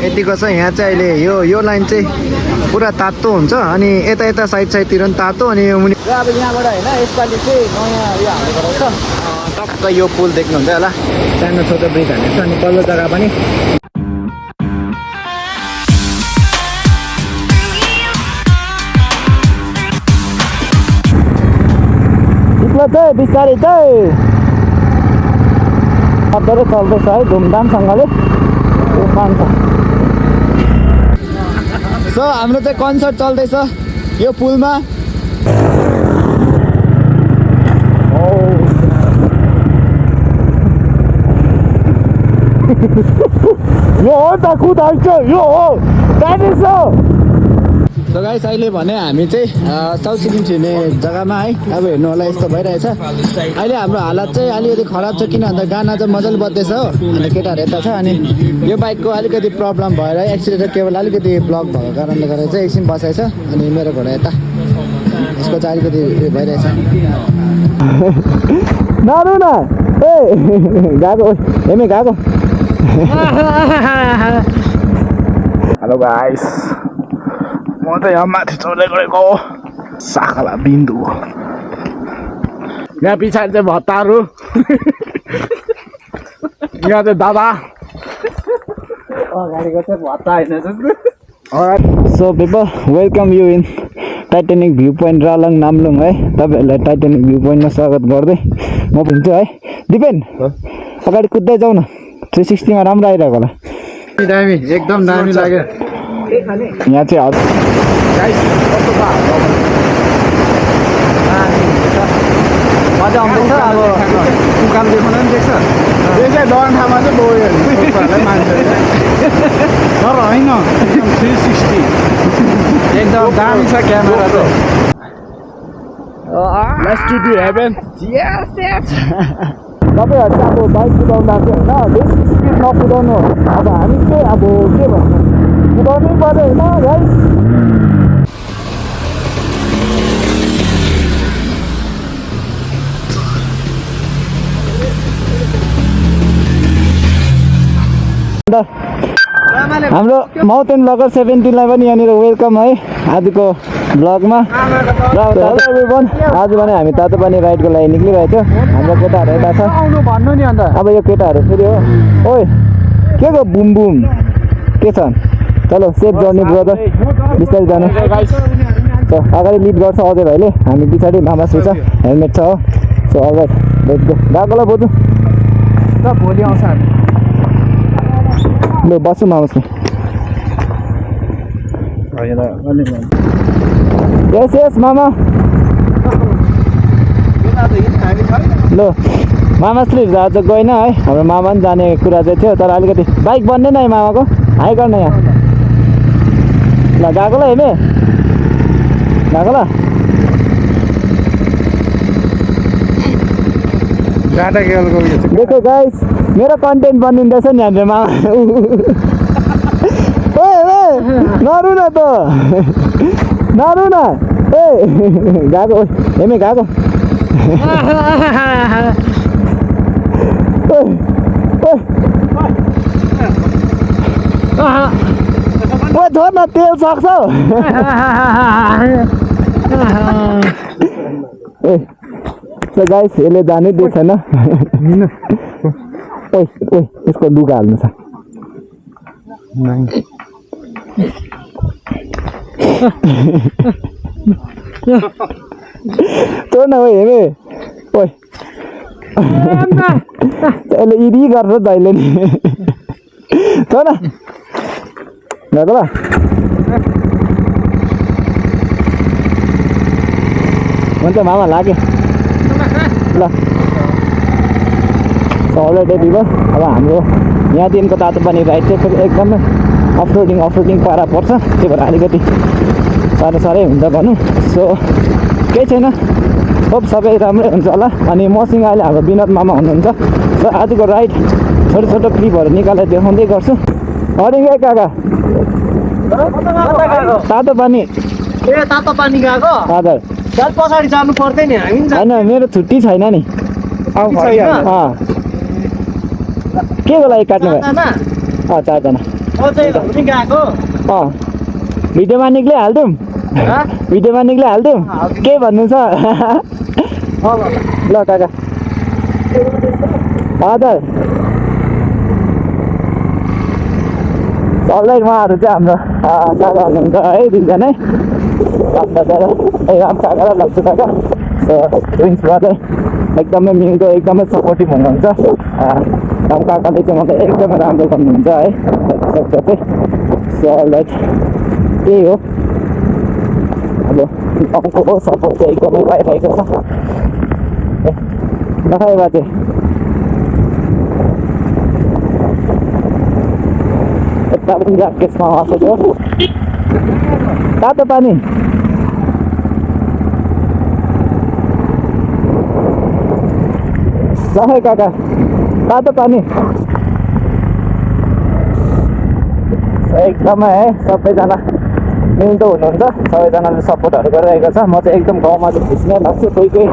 यतिको छ। यहाँ चाहिँ अहिले यो लाइन चाहिँ पुरा तातो हुन्छ अनि यता साइडतिर पनि तातो अनि मुनि अब यहाँबाट होइन यसपालि चाहिँ नयाँ यो हालेको रहेछ। टक्क यो पुल देख्नुहुन्छ होला, सानो छोटो ब्रिज हालेको छ अनि पल्लो जग्गा पनि चाहिँ बिस्तारै चाहिँ मजाले चल्दैछ है धुमधामसँगले मान्छ। सो हाम्रो चाहिँ कन्सर्ट चल्दैछ यो पुलमा। यो हो त कुदाल्छ, यो हो गाइस। सो गाइस अहिले भने हामी चाहिँ साउथ सिक्किम छिर्ने जग्गामा है। अब हेर्नु होला यस्तो भइरहेछ। अहिले हाम्रो हालत चाहिँ अलिकति खराब छ, किन भन्दा गाना चाहिँ मजाले बज्दैछ हो अनि केटाहरू यता छ अनि यो बाइकको अलिकति प्रब्लम भएर एक्सिलेटर केबल अलिकति ब्लक भएको कारणले गर्दा चाहिँ एकछिन बसाएछ अनि मेरो घोडा यता यसको चाहिँ अलिकति उयो भइरहेछ। नानु न ए गएको हेमे गएको। हेलो गाइस, म त यहाँ माथि चढ्दै गएको हो साखला बिन्दु। यहाँ पछाडि चाहिँ भत्ताहरू, यहाँ चाहिँ दादा, अगाडिको चाहिँ भत्ता होइन। So people welcome you in Titanic view point Ralang Namlung है। तपाईँहरूलाई टाइटेनिक भ्यू पोइन्टमा स्वागत गर्दै म हुन्छु है। दिपेन अगाडि कुद्दै जाउँ न, 360मा राम्रो आइरहेको होला। दामी एकदम दामी लाग्यो। यहाँ चाहिँ मजा आउँदैछ। अब उकालो देखाउन पनि देख्छ। यो चाहिँ डन ठाउँमा चाहिँ गयो मान्छे तर होइन, एकदम 360 एकदम दामी छ क्यामेरा चाहिँ। Let's to do heaven. Yes yes. तपाईँहरू चाहिँ अब बाइक कुदाउँदा चाहिँ होइन बेसी स्पिड नकुदाउनु। अब हामी चाहिँ अब के भन्नु कुदाउनै पर्यो होइन गाइस। हाम्रो माउन्टेन ब्लगर 17लाई पनि यहाँनिर वेलकम है आजको ब्लगमा। र आज भने हामी तातो पानी राइडको लागि निक्लिरहेको थियो। हाम्रो केटाहरू यता छ भन्नु नि अन्त। अब यो केटाहरू फेरि हो ओइ के को बुम बुम के छ। चलो सेफ जर्नी ब्रदर, बिस्तारै जानु। अगाडि लिड गर्छ अजय भाइले, हामी पछाडि मामाश्री छ, हेलमेट छ हो। सो अगाडि लेट्स गो। गएकोलाई बोजू ल भोलि आउँछ हामी। ल बस्छु मामाश्री। यस यस मामा। ल मामाश्री आज गएन है, हाम्रो मामा पनि जाने कुरा चाहिँ थियो तर अलिकति बाइक बन्ने न मामाको हाई गर्न यहाँ। ल गएको ल हेमे गएको ल देखो गाइस मेरो कन्टेन्ट बनिँदैछ नि हाम्रो मामा। नरु न त नरु न ए गएको हेमे गएको। ओ छोड न तेल सक्छ। ए गाइस यसले जानै दिएको छैन। ओइ ओइ यसको लुगा हाल्नु छ। छोड न ओइ हेमे ओइ यसले इडी गर्छ जहिले नि। छोड न गएको ल। हुन्छ मामा लाग्यो ल। अलरेडी दिवस अब हाम्रो यहाँदेखिको तातो पानी राइड चाहिँ फेरि एकदमै अफरोडिङ पारा पर्छ, त्यही भएर अलिकति साह्रै हुन्छ भनौँ। सो केही छैन, होप सबै राम्रै हुन्छ होला। अनि मसँग अहिले हाम्रो विनोद मामा हुनुहुन्छ। सो आजको राइड छोटो छोटो क्लिपहरू निकालेर देखाउँदै गर्छु। अडिङ काका तातो पानी ए तातो पानी गएको हजुर चल पछाडि जानु पर्दैन नि हामी होइन मेरो छुट्टी छैन नि। के को लागि काट्नु भयो? 4 जना चाहिँ हुने गएको भिडियोमा निक्लै हालिदिउँ भिडियोमा निक्लै हालिदिउँ के भन्नु छ ल काका हजुर चल्दै उहाँहरू चाहिँ हाम्रो काका हुनुहुन्छ है दुईजना काका र लक्ष्य काका ट्विन्स ब्रदर एकदमै मिल्दो एकदमै सपोर्टिभ हुनुहुन्छ काकाले चाहिँ मलाई एकदमै राम्रो गर्नुहुन्छ है सक्छ चाहिँ सो लाइक त्यही हो अब गाउँको सपोर्ट चाहिँ एकदमै पाइरहेको छ नखाए बाजे यता पनि राकेशमा आएको तातो पानी है काका तातो पानी एकदमै है सबैजना मिल्दो हुनुहुन्छ सबैजनाले सपोर्टहरू गरिरहेको छ म चाहिँ एकदम गाउँमा चाहिँ खुसी नै लाग्छु कोही कोही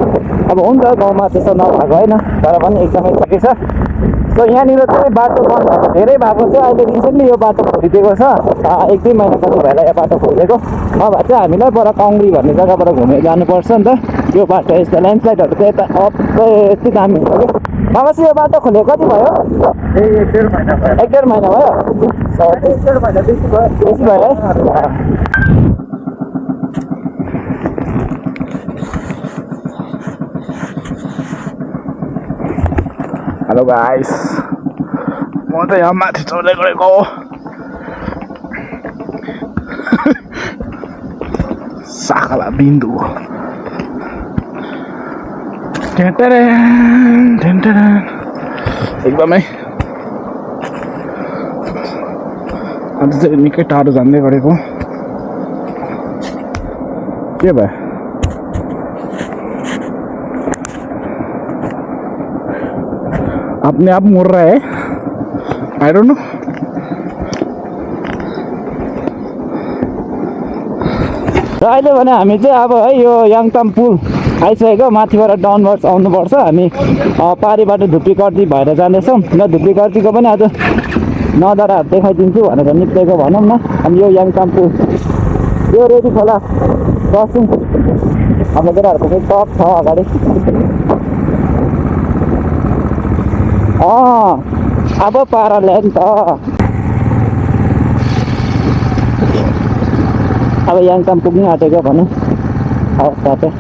अब हुन्छ गाउँमा त्यस्तो नभएको होइन तर पनि एकदमै खुसी छ सो यहाँनिर चाहिँ बाटो बन्द धेरै भएको चाहिँ अहिले रिसेन्टली यो बाटो खोलिदिएको छ 1-2 महिना कति भएर यो बाटो खोलिदिएको नभए चाहिँ हामीलाई पर कङ्ग्री भन्ने जग्गाबाट घुमेर जानुपर्छ नि त यो बाटो यस्तो ल्यान्डस्लाइडहरू चाहिँ यता यति दामी हुन्छ कि नभए यो बाटो खोलेको कति भयो 1-1.5 महिना भयो 1-1.5 महिना भयो 1.5 महिना बेसी भयो है हेलो गाइस म त यहाँ माथि चढ्दै गरेको हो साखला बिन्दु एकदमै अन्त चाहिँ निकै टाढो जाँदै गरेको के भयो अपने आप मुड़ रहा है आई डोंट नो र अहिले भने हामी चाहिँ अब है यो याङताम पुल आइसकेको माथिबाट डाउनवर्ड्स आउनुपर्छ हामी पारीबाट धुप्पीकर्ती भएर जाँदैछौँ र धुप्पीकर्तीको पनि आज नजाराहरू देखाइदिन्छु भनेर निक्लेको भनौँ न अनि यो याङताम पुल यो रेडी खोला क्रसिङ हाम्रो केटाहरूको चाहिँ टप छ अगाडि अब पाराले नि त अब याङताम पुग्नु आँटेको भनौँ अवस्था चाहिँ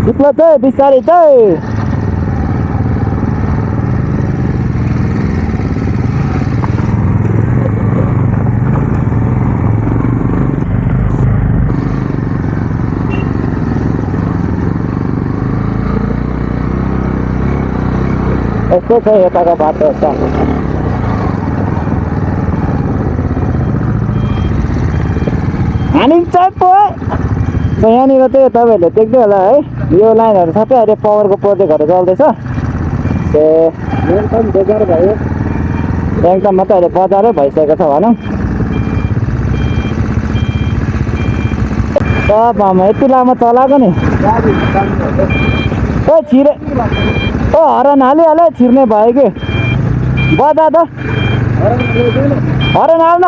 चिप्लो चाहिँ बिस्तारै चाहिँ यस्तो छ यताको बाटो छ हामी चाहिँ यहाँनिर चाहिँ तपाईँहरूले देख्दै होला है यो लाइनहरू सबै अहिले पावरको प्रोजेक्टहरू चल्दैछ याङताम बजार भयो याङताममा त अहिले बजारै भइसकेको छ भनौँ यति लामो चलाएको नि ओ छिरे ओ हरन हालिहाल्यो छिर्ने भयो कि बजा त हरन हाल्न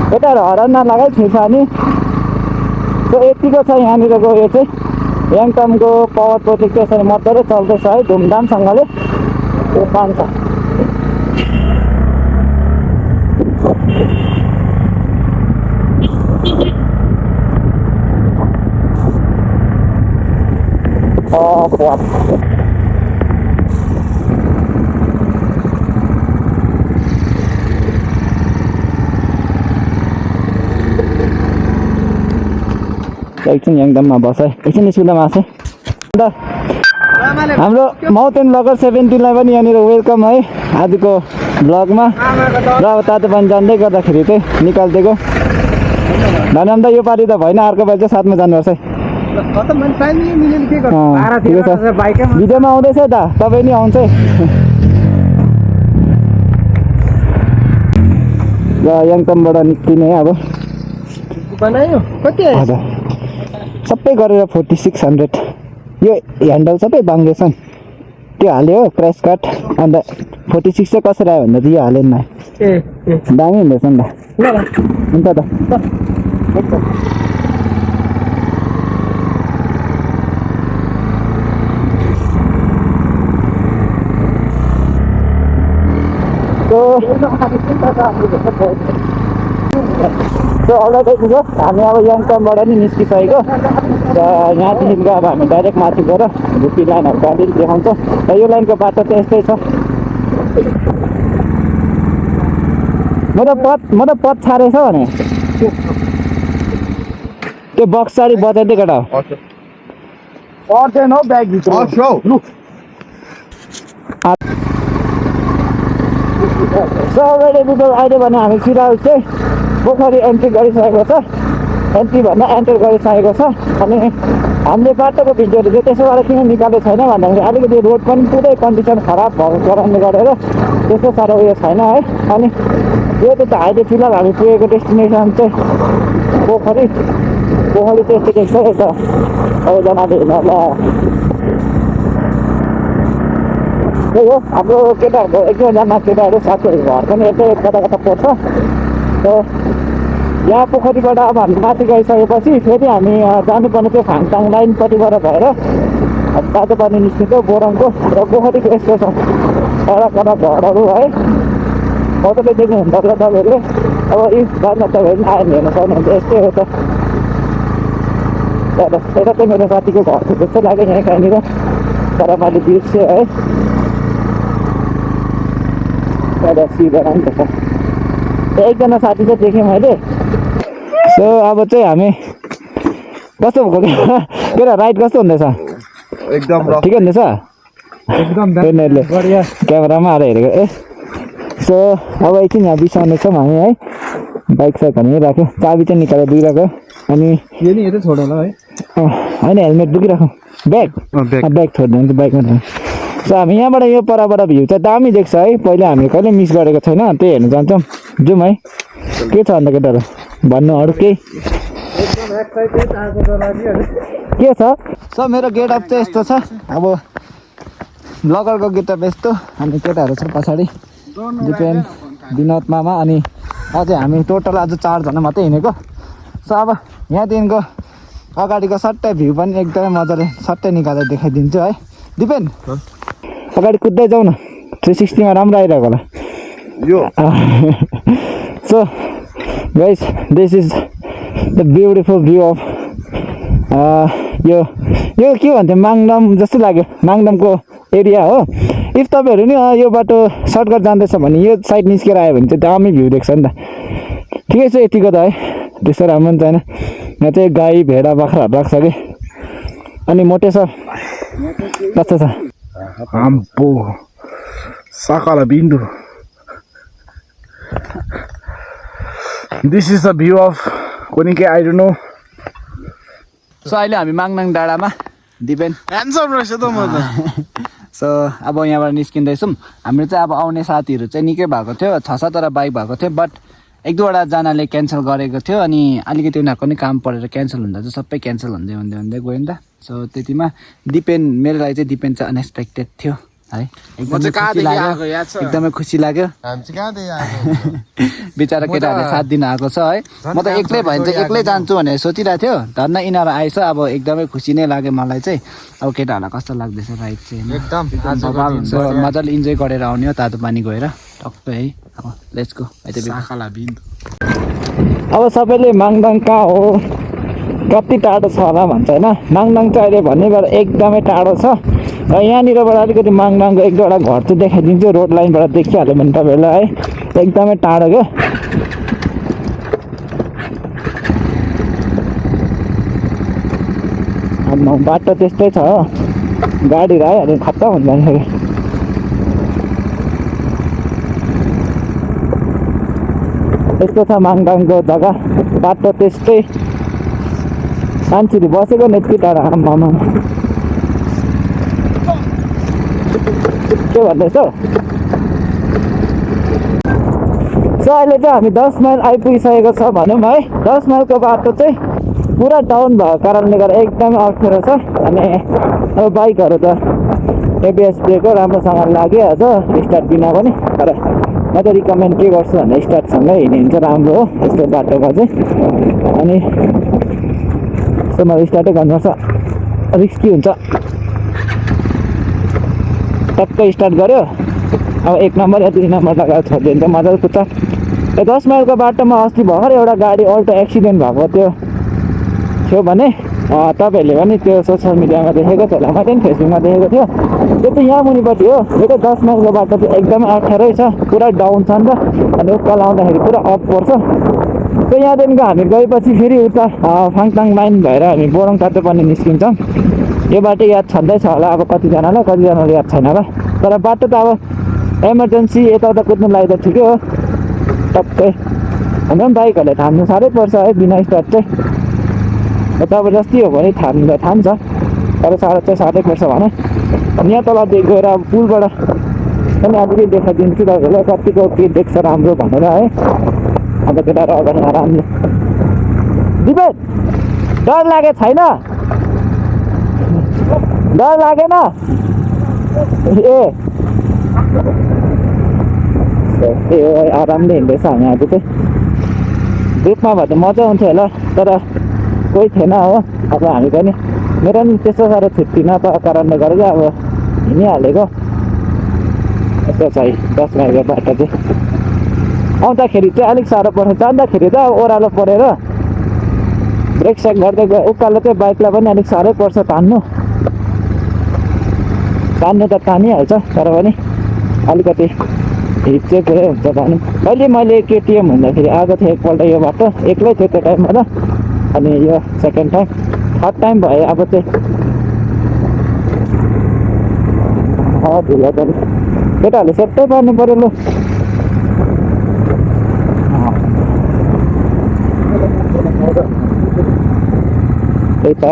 केटाहरू हरन नलगाइ छिर्छ नि यतिको छ यहाँनिरको यो चाहिँ याङतामको पावर प्रोजेक्ट चाहिँ यसरी मजाले चल्दैछ है धुमधामसँगले यो पान्छ एकछिन याङताममा बस है एकछिन स्कुलमा आछ अन्त हाम्रो माउन्टेन ब्लगर 17 लाई पनि यहाँनिर वेलकम है आजको ब्लगमा र अब तातो पानी जाँदै गर्दाखेरि चाहिँ निकालिदिएको धन्यवाद यो पालि त भएन अर्को पालि चाहिँ साथमा जानुपर्छ है खतम भने टाइम मिलेन के गर्नु ठिकै छ भिडियोमा आउँदैछ त तपाईँ नि आउँछ है र याङतमबाट निस्किने अब बनायो कति आयो हजुर सबै गरेर 4600 यो ह्यान्डल सबै बाङ्गो छ त्यो हाल्यो हो क्र्यास कार्ड अन्त 46 चाहिँ कसरी आयो भन्दा चाहिँ यो हालेन ए दामी हुँदैछ नि त हुन्छ त हामी अब याङतमबाट नि निस्किसकेको र यहाँदेखिको अब हामी डाइरेक्ट माथि गएर झुप्पी लाइनहरूको अलिअलि देखाउँछौँ र यो लाइनको बाटो चाहिँ यस्तै छ म त पथ छाडेछ भने त्यो बक्सारी बजाइदिए केटा पर्दैन हौ ब्याग भित्र अहिले भने हामी फिलहाल चाहिँ पोखरी एन्ट्री गरिसकेको छ एन्ट्री भन्दा एन्टर गरिसकेको छ अनि हामीले बाटोको भिडियोहरू चाहिँ त्यसो गरेर किन निकालेको छैन भन्दाखेरि अलिकति रोड पनि पुरै कन्डिसन खराब भएको कारणले गरेर त्यस्तो साह्रो उयो छैन है अनि यो चाहिँ अहिले फिलहाल हामी पुगेको डेस्टिनेसन चाहिँ पोखरी चाहिँ यस्तो देख्छ यता सबैजनाले हेर्नु त्यही हो हाम्रो केटाहरूको एक दुईजना केटाहरू साथीहरू घर पनि यतै कता कता पर्छ र यहाँ पोखरीबाट अब हामी माथि गइसकेपछि फेरि हामी जानुपर्ने चाहिँ फाङटाङ लाइनपट्टिबाट भएर तातो पानी निस्किन्छ बोरङको र पोखरीको यस्तो छ कडा कडा घरहरू है मजाले देख्नुहुन्छ होला तपाईँहरूले अब यी घरमा तपाईँहरू आएर हेर्न सक्नुहुन्छ यस्तै हो त यता चाहिँ मेरो साथीको घर जस्तो लाग्यो यहाँ कहाँनिर तर मैले बिर्सेँ है तर सिधै छ एकजना साथी चाहिँ देखेँ मैले सो अब चाहिँ हामी कस्तो भएको केटा राइड कस्तो हुँदैछ एकदम ठिकै हुँदैछ एकदम क्यामेरामा आएर हेरेको ए सो अब एकछिन यहाँ बिसाउने छौँ हामी है बाइक साइकहरू यहीँ राख्यो चाबी चाहिँ निकालेर दिइरहेको अनि यो नि यतै छोड होला है होइन हेलमेट बोकिराखौँ ब्याग छोड्दैन त बाइकमा सो हामी यहाँबाट यो परबाट भ्यू चाहिँ दामी देख्छ है पहिला हामीले कहिले मिस गरेको छैन त्यही हेर्नु जान्छौँ जाउँ है के छ अन्त केटाहरू भन्नु अरू केही के छ सो मेरो गेटअप चाहिँ यस्तो छ अब लगरको गेटअप यस्तो अनि केटाहरू छ पछाडि दिपेन विनोद मामा अनि अझै हामी टोटल आज 4 जना मात्रै हिँडेको सो अब यहाँदेखिको अगाडिको सट्टै भ्यू पनि एकदमै मजाले सट्टै निकालेर देखाइदिन्छु है दिपेन अगाडि कुद्दै जाउँ न 360 मा राम्रो आइरहेको होला so guys this is the beautiful view of यो के भन्थ्यो माङडम जस्तो लाग्यो माङडमको एरिया हो इफ तपाईँहरू नि यो बाटो सर्टकट जाँदैछ भने यो साइड निस्केर आयो भने चाहिँ दामी भ्यू देख्छ नि त ठिकै छ यतिको त है त्यस्तो राम्रो पनि छैन यहाँ चाहिँ गाई भेडा बाख्राहरू राख्छ कि अनि मोटे छ कस्तो छ आम्पो साकाला बिन्दु this is the view of Konike I don't know so अहिले हामी माङनाङ डाँडामा दिपेन ह्यान्डसम रहेछ त म त सो अब यहाँबाट निस्किँदैछौँ हाम्रो चाहिँ अब आउने साथीहरू चाहिँ निकै भएको थियो 6-7 वटा बाइक भएको थियो बट 1-2 जनाले क्यान्सल गरेको थियो अनि अलिकति उनीहरूको नि काम परेर क्यान्सल हुँदा चाहिँ सबै क्यान्सल हुँदै गयो नि त सो त्यतिमा दिपेन मेरो लागि चाहिँ दिपेन चाहिँ अनएक्सपेक्टेड थियो है एकदमै खुसी लाग्यो बिचरा केटाहरूले साथ दिन आएको छ है म त एक्लै भयो भने चाहिँ एक्लै जान्छु भनेर सोचिरहेको थियो धन्न यिनीहरू आएछ अब एकदमै खुसी नै लाग्यो मलाई चाहिँ अब केटाहरूलाई कस्तो लाग्दैछ राइड चाहिँ एकदम मजाले इन्जोय गरेर आउने हो तातो पानी गएर टक्कै है अब लेट्स गो अब सबैले माङदाङ कहाँ हो कति टाढो छ होला भन्छ होइन माङदाङ चाहिँ अहिले भन्नेबाट एकदमै टाढो छ र यहाँनिरबाट अलिकति माङदाङको 1-2 घर चाहिँ देखाइदिन्छु रोड लाइनबाट देखिहाल्यो भने तपाईँहरूलाई है एकदमै टाढो क्या बाटो त्यस्तै छ हो गाडीहरू आइहाल्यो खत्तम हुन्छ फेरि यस्तो छ माङदाङको जग्गा बाटो त्यस्तै मान्छेहरू बसेको नि यति टाढा आम्मामा के भन्दैछ सो अहिले चाहिँ हामी 10 माइल आइपुगिसकेको छ भनौँ है 10 माइलको बाटो चाहिँ पुरा डाउन भएको कारणले गर्दा एकदमै अप्ठ्यारो छ अनि अब बाइकहरू त एबिएस ब्रेकको राम्रोसँग लागिहाल्छ स्टार्ट बिना पनि तर म त रिकमेन्ड के गर्छु भन्दा स्टार्टसँगै हिँड्नु चाहिँ राम्रो हो यस्तो बाटोमा चाहिँ अनि यसमा स्टार्टै गर्नुपर्छ रिस्की हुन्छ टक्कै स्टार्ट गर्यो अब 1 नम्बर या 2 नम्बर लगाएर छोडिदियो भने त मजाले पुग्छ 10 माइलको बाटोमा अस्ति भर्खर एउटा गाडी अल्टो एक्सिडेन्ट भएको थियो भने तपाईँहरूले पनि त्यो सोसियल मिडियामा देखेको थियो होला मैले पनि फेसबुकमा देखेको थियो त्यो चाहिँ यहाँ मुनिपट्टि हो यो चाहिँ 10 माइलको बाटो चाहिँ एकदमै अप्ठ्यारै छ पुरा डाउन छ नि त अनि उकालो आउँदाखेरि पुरा अप पर्छ त्यो यहाँदेखिको हामी गएपछि फेरि उता फाङताङ लाइन भएर हामी बोरङ तातोपानी निस्किन्छौँ यो बाटो याद छँदैछ होला अब कतिजनालाई याद छैन होला तर बाटो त अब इमर्जेन्सी यताउता कुद्नु लागि त ठिकै हो टक्कै हाम्रो पनि बाइकहरूले थाम्नु साह्रै पर्छ है बिना स्टार्ट चाहिँ जबरजस्ती हो भने थाम्छ तर साह्रो चाहिँ साह्रै पर्छ भने अनि यहाँ तल गएर अब पुलबाट पनि अलिकति देखाइदिन्छु तपाईँहरूलाई कतिको के देख्छ राम्रो भनेर है अन्त केटाहरू अगाडि आरामले दिपेन डर लागे छैन डर लागेन ए आरामले हिँड्दैछ हामी आज चाहिँ ग्रुपमा भए त मजा आउँथ्यो होला तर कोही थिएन हो अब हामी पनि मेरो पनि त्यस्तो साह्रो छुट्टी नपाएको कारणले गर्दा अब हिँडिहालेको यस्तो छ है 10 माइलको बाटो चाहिँ आउँदाखेरि चाहिँ अलिक साह्रो पर्छ जाँदाखेरि त ओह्रालो परेर ब्रेक सेक गर्दै गयो उकालो चाहिँ बाइकलाई पनि अलिक साह्रै पर्छ तान्नु त तानिहाल्छ तर पनि अलिकति हिट चाहिँ पुरै हुन्छ भनौँ कहिले मैले केटिएम हुँदाखेरि आएको थिएँ एकपल्ट यो बाटो एक्लै थियो त्यो टाइममा त अनि यो सेकेन्ड टाइम थर्ड टाइम भयो अब चाहिँ धुलो पनि केटाहरूले सेट्टै पार्नु पऱ्यो लु त्यही त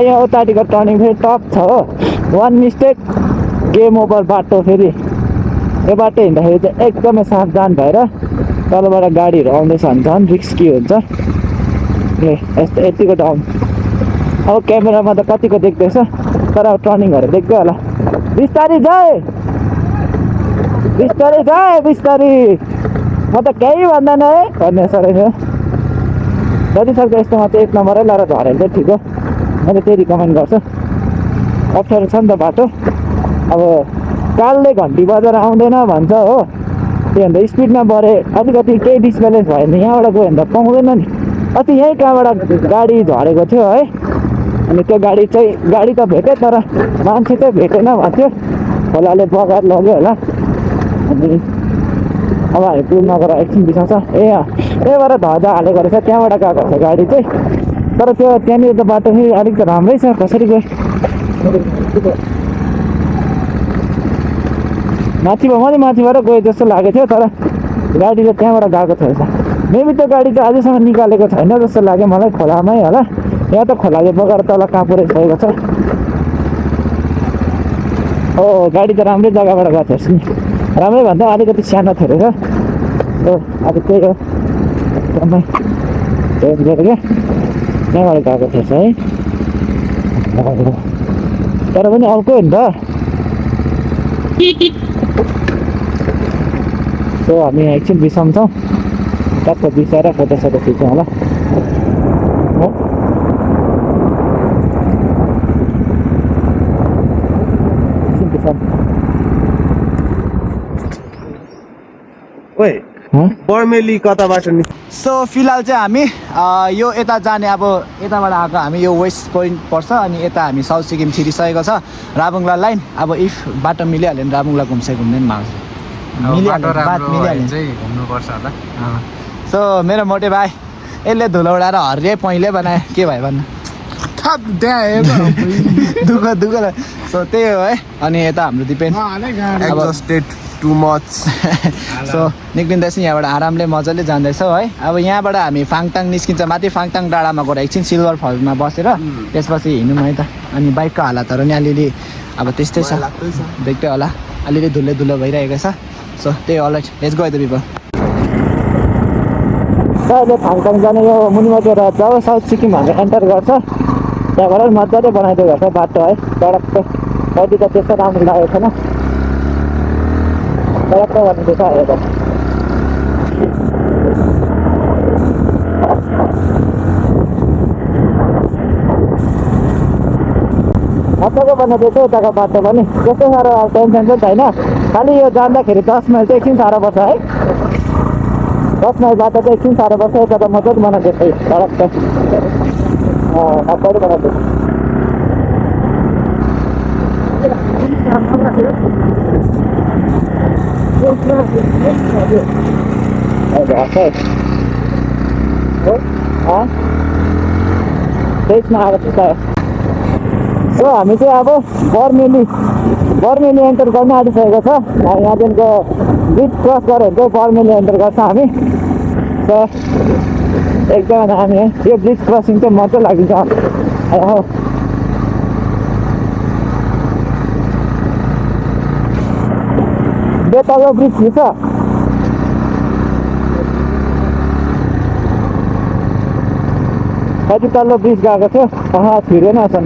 यहाँ उतापट्टिको टर्निङ फेरि टप छ हो 1 मिस्टेक गेम ओभर बाटो फेरि यो बाटो हिँड्दाखेरि चाहिँ एकदमै सावधान भएर तलबाट गाडीहरू आउँदैछ भने झन् रिस्की हुन्छ यस्तो यतिको डाउन अब क्यामेरामा त कतिको देख्दैछ तर अब टर्निङहरू देख्दै होला बिस्तारी जाए बिस्तारी म त केही भन्दैन है भन्ने सर जति सक्दो यस्तोमा चाहिँ 1 नम्बरै लगाएर झरेर चाहिँ ठिक हो मैले त्यही रिकमेन्ड गर्छु अप्ठ्यारो छ नि त बाटो अब कालले घन्टी बजाएर आउँदैन भन्छ हो त्यही भन्दा स्पिडमा बढे अलिकति केही डिसब्यालेन्स भयो भने यहाँबाट गयो भने त पाउँदैन नि अस्ति यहीँ कहाँबाट गाडी झरेको थियो है अनि त्यो गाडी त भेट्यो तर मान्छे चाहिँ भेटेन भएको थियो खोलाले बगाएर लग्यो होला अनि अब हामी पुलमा गएर एकछिन बिसाउँछ यहाँबाट ध्वजा हालेको रहेछ त्यहाँबाट गएको छ गाडी चाहिँ तर त्यो त्यहाँनिर त बाटो फेरि अलिक त राम्रै छ कसरी गयो माथिबाट गयो जस्तो लागेको थियो तर गाडी त त्यहाँबाट गएको थियो रहेछ मेबी त्यो गाडी चाहिँ अझैसम्म निकालेको छैन जस्तो लाग्यो मलाई खोलामै होला यहाँ त खोलाले बगाएर तल कहाँ पुऱ्याइसकेको छ हो गाडी त राम्रै जग्गाबाट गएको थियो नि राम्रै भन्दा अलिकति सानो थियो रहेछ अब त्यही हो एकदमै क्या त्यहाँबाट गएको थिएछ है तर पनि अर्को हो नि त सो हामी एकछिन बिसाउँछौँ टक्क बिसाएर फोटोसोटो खिच्छौँ होला बर्मेली कताबाट नि सो फिलहाल चाहिँ हामी यो यता जाने अब यताबाट आएको हामी यो वेस्ट पोइन्ट पर्छ अनि यता हामी साउथ सिक्किम छिरिसकेको छ राबुङला लाइन अब इफ बाटो मिलिहाल्यो भने राबुङला घुम्दै पनि घुम्नुपर्छ होला सो मेरो मोटे भाइ यसले धुलो उडाएर हरियै पहिले बनायो के भयो भन्नु दुःख सो त्यही हो है अनि यता हाम्रो Dipen exhausted too much so निक्लिँदैछ यहाँबाट आरामले मजाले जाँदैछौँ है। अब यहाँबाट हामी फाङटाङ निस्किन्छ, माथि फाङटाङ डाँडामा गएर एकछिन सिल्भर फल्समा बसेर त्यसपछि हिँडौँ है त। अनि बाइकको हालतहरू नि अलिअलि अब त्यस्तै छ, देख्दै होला अलिअलि धुलो भइरहेको छ। सो त्यही all right, let's go the people. अहिले फाङटाङ जाने यो मुनिमती रथ जाऊ, साउथ सिक्किम भनेर एन्टर गर्छ, त्यहाँबाट मजाले बनाइदिएको छ बाटो है। सडक कति त त्यस्तो राम्रो लागेको छैन, सडक भनिदिएछ हेर। मजाको बनाइदिएछ यताको बाटो पनि, त्यस्तो साह्रो टेन्सन चाहिँ छैन। खालि यो जाँदाखेरि 10 माइल चाहिँ एकछिन साह्रो पर्छ है, 10 माइल बाटो चाहिँ एकछिन साह्रो पर्छ। यता त मजाले बनाइदिएछ सडक चाहिँ सबैले बनाइदिएछ। त्यसमा आएको छ। सो हामी चाहिँ अब बर्मेली एन्टर गर्न आँटिसकेको छ। यहाँदेखिको ब्रिज क्रस गऱ्यो भने चाहिँ बर्मेली एन्टर गर्छ हामी। सो एकदमै दामी है, यो ब्रिज क्रसिङ चाहिँ मजा लागिन्छ। बेतल्लो ब्रिज थिएछ, कति तल्लो ब्रिज गएको थियो, छिरेन असन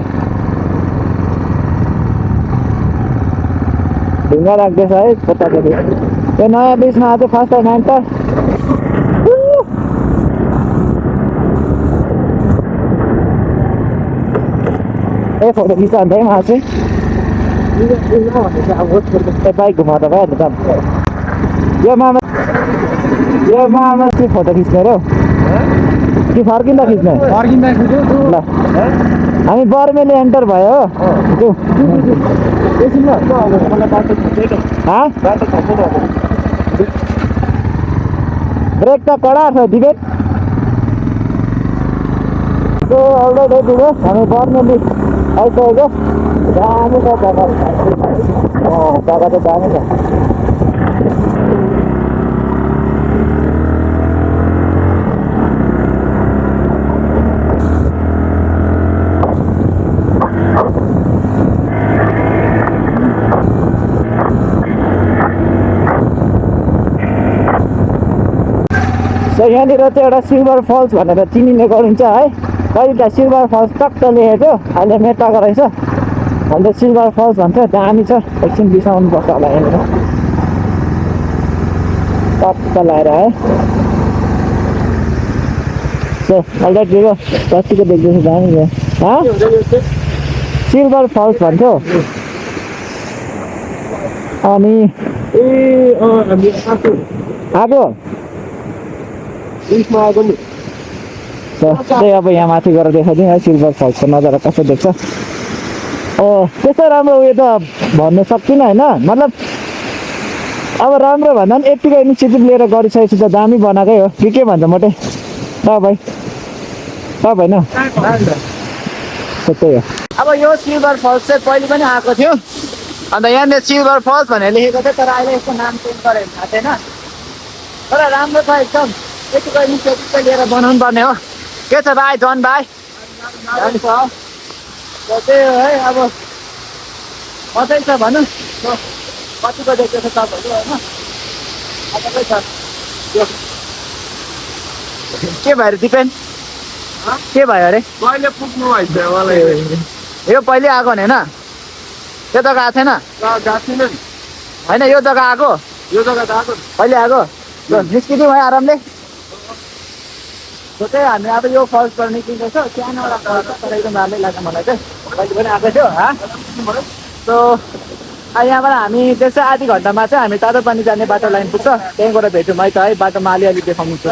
ढुङ्गा राख्दैछ है कताकति। यो नयाँ ब्रिजमा आज फर्स्ट टाइम एन्टर। ए फोटो खिच्छ अन्त है मलाई चाहिँ बाइक घुमाउँदा भइहाल्छ त। यो मामा चाहिँ फोटो खिच्ने रे कि फर्किँदा खिच्ने? ल हामी बर्मेली एन्टर भयो हो। ब्रेक त कडा छ डिबेट। सो अलरेडी दिनु हामी बर्मेली आइसकेको। दामी छ जग्गा, जग्गा चाहिँ दामी छ। सो यहाँनिर चाहिँ एउटा सिल्भर फल्स भनेर चिनिने गरिन्छ है। कहिले सिल्भर फल्स टक्क लेखेको अहिले मेटाएको रहेछ, अहिले सिल्भर फल्स भन्छ। दामी छ, एकछिन बिसाउनु पर्छ होला यहाँनिर टक्क लगाएर है। सो अहिले ठिक कतिको देख्दैछ, दामी छ। सिल्भर फल्स भन्थ्यो। अनि आएको त्यही अब यहाँ माथि गएर देखाइदिउँ है सिल्भर फल्सको नजारा कस्तो देख्छ। त्यस्तो राम्रो उयो त भन्नु सक्दिनँ होइन, मतलब अब राम्रो भन्दा पनि यतिको इनिसिएटिभ लिएर गरिसकेपछि त दामी बनाएकै हो कि के भन्छ मोटे तपाईँ होइन? त्यही हो। अब यो सिल्भर फल्स चाहिँ पहिले पनि आएको थियो, अन्त यहाँनिर सिल्भर फल्स भनेर लेखेको थियो, तर अहिले यसको नाम चेन्ज गरेर थाहा छैन। तर राम्रो छ एकदम, यतिको इनिसिएटिभ चाहिँ लिएर बनाउनु पर्ने हो। के छ भाइ जन भाइ? त्यही हो है, अब मजै छ भनौँ। कतिको देख्दैछ तपाईँहरू होइन? मजाकै छ यो। के भयो अरे दिपेन? के भयो अरे? कहिले पुग्नु भएछ मलाई? यो पहिले आएको होइन, यो जग्गा आएको थिएन होइन? यो जग्गा आएको, यो जग्गा त आएको कहिले आएको? निस्किदिउँ है आरामले। त्यही हामी अब यो फल्सबाट निस्किँदैछ। सानो एउटा फल्स छ तर एकदम राम्रै लाग्छ मलाई चाहिँ, कहिले पनि आएको थियो। सो यहाँबाट हामी त्यसै आधी घन्टामा चाहिँ हामी तातोपानी जाने बाटो लाइन पुग्छ, त्यहीँ गएर भेटौँ है त है। बाटोमा अलिअलि देखाउनु छ।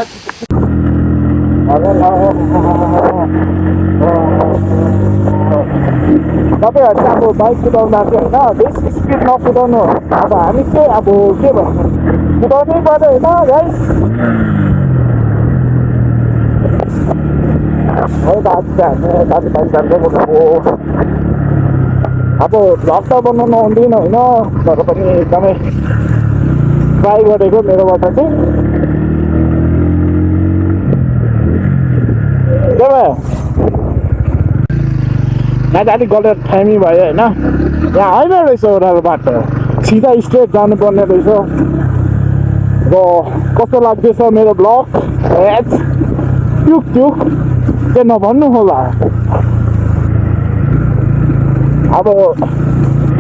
तपाईँहरू चाहिँ अब बाइक कुदाउनु आएको होइन, बेसी स्पिड नकुदाउनु। अब हामी चाहिँ अब के भन्नु, कुदाउनै पर्यो होइन है। दाजुभाइ जाँदै बोल्नु अब भ्लग त बनाउनु आउँदैन होइन, तर पनि एकदमै ट्राई गरेको मेरोबाट चाहिँ के भयो यहाँ अलिक गलत टाइमी भयो होइन यहाँ होइन रहेछ ओह्रालो बाटो सिधा स्ट्रेट जानुपर्ने रहेछ र कस्तो लाग्दैछ मेरो ब्लग ट्युक ट्युक चाहिँ नभन्नु होला अब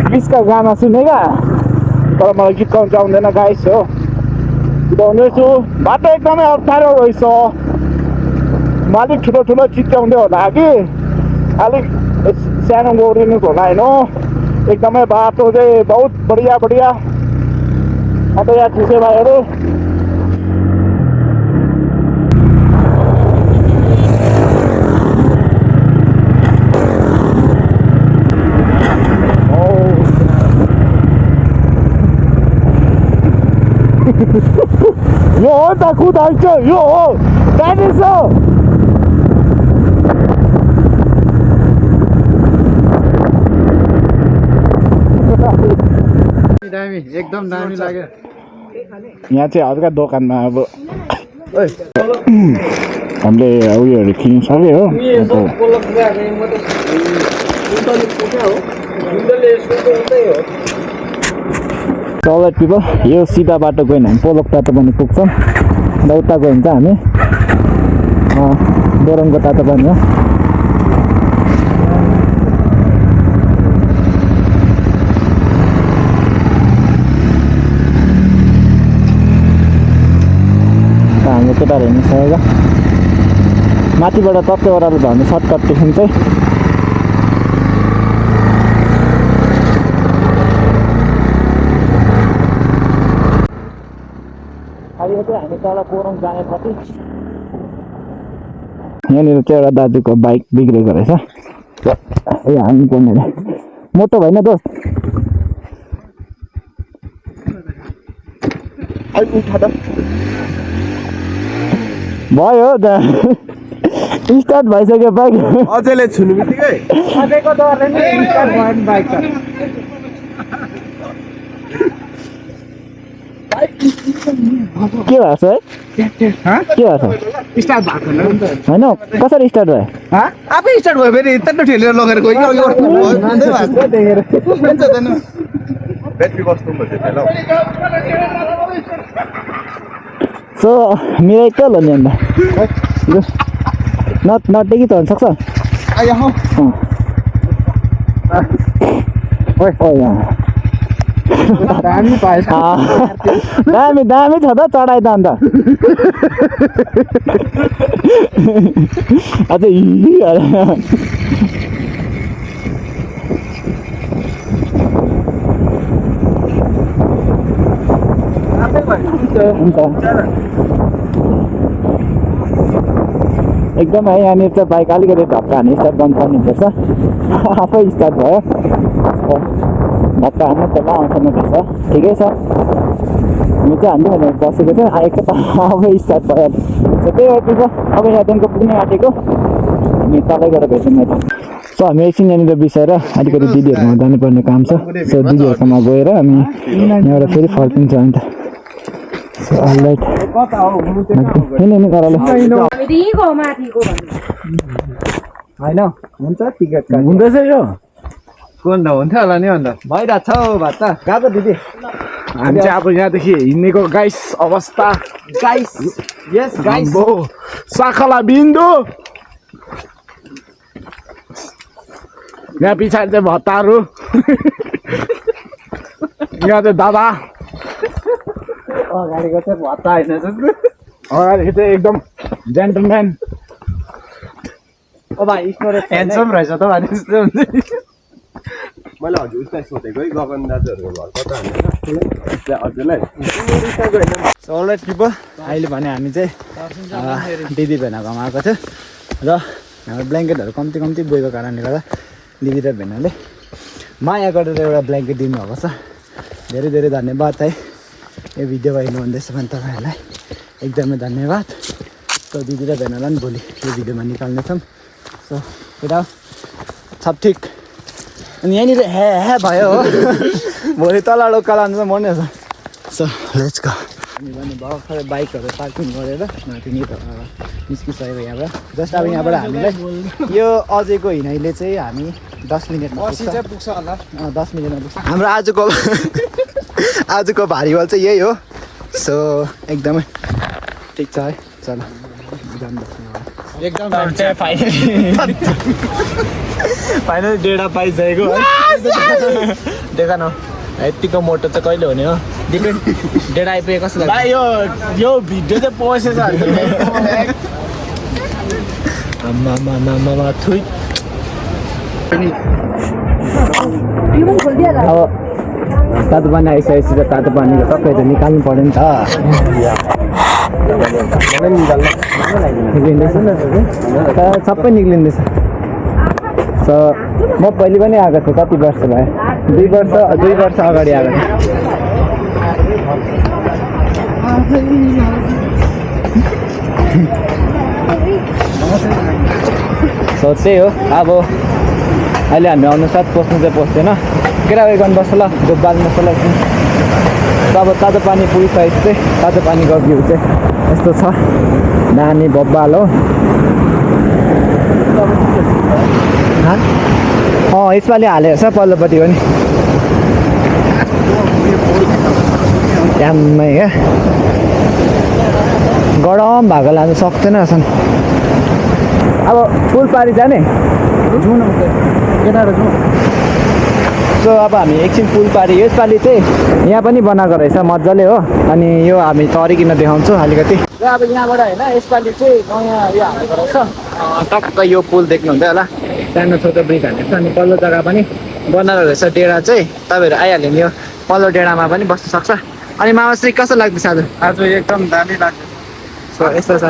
बिचका गाना सुनेका तर मलाई गीत गाउनु आउँदैन गाइस हो गाउँदैछु बाटो एकदमै अप्ठ्यारो रहेछ म अलिक ठुलो ठुलो चिच्याउँदै होला कि अलिक सानो गौरिनु होला होइन एकदमै बाटो चाहिँ बहुत बढिया बढिया अन्त यहाँ ठुसे भाइहरू यो हो त खुदाल्छ यो हो जाँदैछ दामी एकदम दामी लाग्यो यहाँ चाहिँ हल्का दोकानमा अब हामीले उयोहरू किनिसक्यो हो चल पिपल यो सिधा बाटो गयो भने हामी पोलक तातो पनि पुग्छौँ र उता गयो भने चाहिँ हामी बोरङको तातो पनि हो हाम्रो केटाहरू हिँडिसकेको माथिबाट टक्कै ओह्रालो झर्ने सर्टकटदेखि चाहिँ अहिले चाहिँ हामी तल बोरङ जानेपट्टि यहाँनिर चाहिँ एउटा दाजुको बाइक बिग्रेको रहेछ ए हामी पर्ने मोटो भएन दोस्त भयो स्टार्ट भइसक्यो बाइक अझैले छुनु बित्तिकै अझैको डरले नि स्टार्ट भयो नि बाइक त के भएको छ है के भएको छ स्टार्ट भएको होइन कसरी स्टार्ट भयो आफै स्टार्ट भयो फेरि त्यत्रो ठेलेर लगेर गयो ब्याट्री बस्नु भएछ सो मिराइकल हो नि अन्त नटदेखि चढ्न सक्छ दामी पाएछ दामी दामी छ त चढाइ त अन्त अझै हुन्छ एकदम है यहाँनिर चाहिँ बाइक अलिकति धक्का हान्ने स्टार्ट गर्नुपर्ने रहेछ आफै स्टार्ट भयो धक्का हान्नु त आउँछ रहेछ ठिकै छ हामी चाहिँ हान्नु भनेर बसेको थियो आएको त आफै स्टार्ट भयो त्यही हो त्यो अब यहाँदेखिको पुग्ने आँटेको हामी तलै गएर भेट्छौँ त सो हामी एकछिन यहाँनिर बिसाएर अलिकति दिदीहरूकोमा जानुपर्ने काम छ सो दिदीहरूकोमा गएर हामी यहाँबाट फेरि फर्किन्छ अन्त अलराइट होइन गरालो होइन हुन्छ टिकट हुँदैछ यो कोन त हुन्थ्यो होला नि अन्त भइरहेको छ हौ भात त गएको दिदी हामी चाहिँ अब यहाँदेखि हिँड्नेको गाइस अवस्था गाइस यस गाइस साखला बिन्दु यहाँ पछाडि चाहिँ भत्ताहरू यहाँ चाहिँ दादा अगाडिको चाहिँ भत्ता होइन अगाडि चाहिँ एकदम जेन्टलम्यान ओ भाइ ह्यान्डसम रहेछ त भाइ त्यस्तो हुन्छ मैले हजुर उसलाई सोधेको है गगन दाजुहरूको घर कता हजुरलाई अलराइट पिपल अहिले भने हामी चाहिँ दिदी भेनाकोमा आएको थियो र हाम्रो ब्ल्याङ्केटहरू कम्ती कम्ती बोकेको कारणले गर्दा दिदी र भेनाले माया गरेर एउटा ब्ल्याङ्केट दिनुभएको छ धेरै धेरै धन्यवाद है यो भिडियो हेर्नु भन्दैछ भने तपाईँहरूलाई एकदमै धन्यवाद सो दिदी र भेनालाई पनि भोलि यो भिडियोमा निकाल्नेछौँ सो केटा सब ठिक अनि यहाँनिर हे हे भयो हो भोलि तल उकालो अन्त मर्ने छ सो लेट्स गो हामी भने भर्खर बाइकहरू पार्किङ गरेर माथि निस्किसकेको यहाँबाट जस्ट अब यहाँबाट हामीलाई यो अझैको हिँडाइले चाहिँ हामी 10 मिनटमा पुग्छ होला 10 मिनटमा पुग्छ हाम्रो आजको भारी बल चाहिँ यही हो सो एकदमै ठिक छ है चल एकदम फाइनली डेढा पाइसकेको है देखा न यतिको मोटो चाहिँ कहिले हुने हो डिपेन्ड डेढा आइपुगे कस्तो लाग्छ यो भिडियो चाहिँ पोसेछ थुइ अब तातो पानी आइसकेपछि त तातो पानीको सबै त निकाल्नु पऱ्यो नि त सबै निक्लिँदैछ सो म पहिले पनि आएको थिएँ कति वर्ष भयो 2 वर्ष अगाडि आएको थिएँ सो त्यही हो अब अहिले हामी आउनुसाथ पस्नु चाहिँ पस्दैन केटाकेटी गर्नु बस्छ ल बाल्नु बस्छ ल अब तातो पानी पुगिसकेपछि चाहिँ तातो पानीको भ्यू चाहिँ यस्तो छ नानी बब्बाल हो यसपालि हालेको छ पल्लोपट्टि हो नि ट्याममै क्या गरम भएको लानु सक्दैन रहेछन् अब फुल पारी जाने सो अब हामी एकछिन पुल पारी यसपालि चाहिँ यहाँ पनि बनाएको रहेछ मजाले हो अनि यो हामी तरिकन देखाउँछौँ अलिकति र अब यहाँबाट होइन यसपालि चाहिँ नयाँ यो हालेको रहेछ टक्क यो पुल देख्नुहुन्छ होला सानो छोटो ब्रिज हालेको छ अनि पल्लो जग्गा पनि बनाएको रहेछ डेढा चाहिँ तपाईँहरू आइहाल्यो नि यो पल्लो डेढामा पनि बस्नु सक्छ अनि मामाश्री कस्तो लाग्दैछ आज एकदम दामी लाग्छ सो यस्तो छ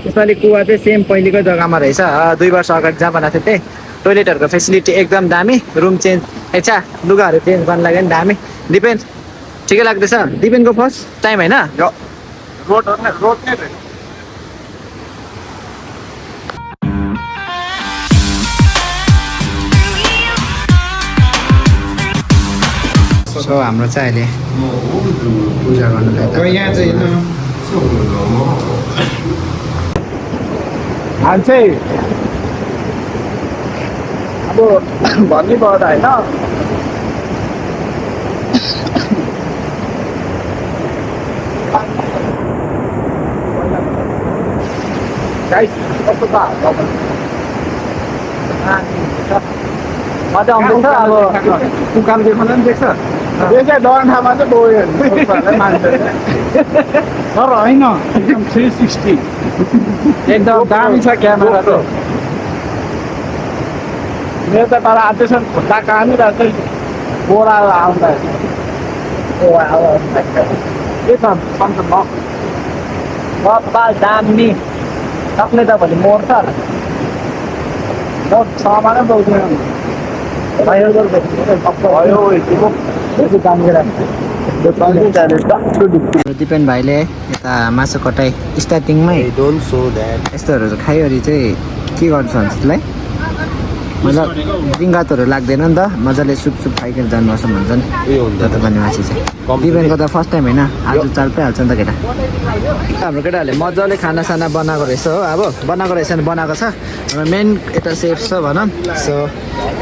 यसपालि कुवा चाहिँ सेम पहिलेकै जग्गामा रहेछ 2 वर्ष अगाडि जहाँ बनाएको थियो त्यही टोइलेटहरूको फेसिलिटी एकदम दामी रुम चेन्ज लुगाहरू चेन्ज गर्नु लाग्यो नि दामी दिपेन ठिकै लाग्दैछ दिपेनको फर्स्ट टाइम होइन रोड नै सो हाम्रो चाहिँ अहिले पूजा गर्नुलाई यहाँ चाहिँ अब भन्नै पर्दा होइन मजा आउँदैछ अब उकालो देखाउन पनि देख्छ डरठामा चाहिँ गयो मान्छे तर होइन एकदम 360 एकदम दामी छ क्यामेरा त मेरो त तर आउँदैछ खुट्टा कहाँनिर चाहिँ बोरा आउँदा के छ दामी सक्ने त भोलि मर्छ छमा नै बोल्दैन दिपेन भाइले यता मासु कटाइ स्टार्टिङमै यस्तोहरू खाइवरी चाहिँ के गर्छ त्यसलाई मतलब रिङ्गातहरू लाग्दैन नि त मजाले सुप खाइकन जानुपर्छ भन्छ नि तातो पानी मासु चाहिँ दिपेनको त फर्स्ट टाइम होइन आज चाल पाइहाल्छ नि त केटा हाम्रो केटाहरूले मजाले खानासाना बनाएको रहेछ हो अब बनाएको रहेछ भने बनाएको छ हाम्रो मेन यता सेफ छ भनौँ सो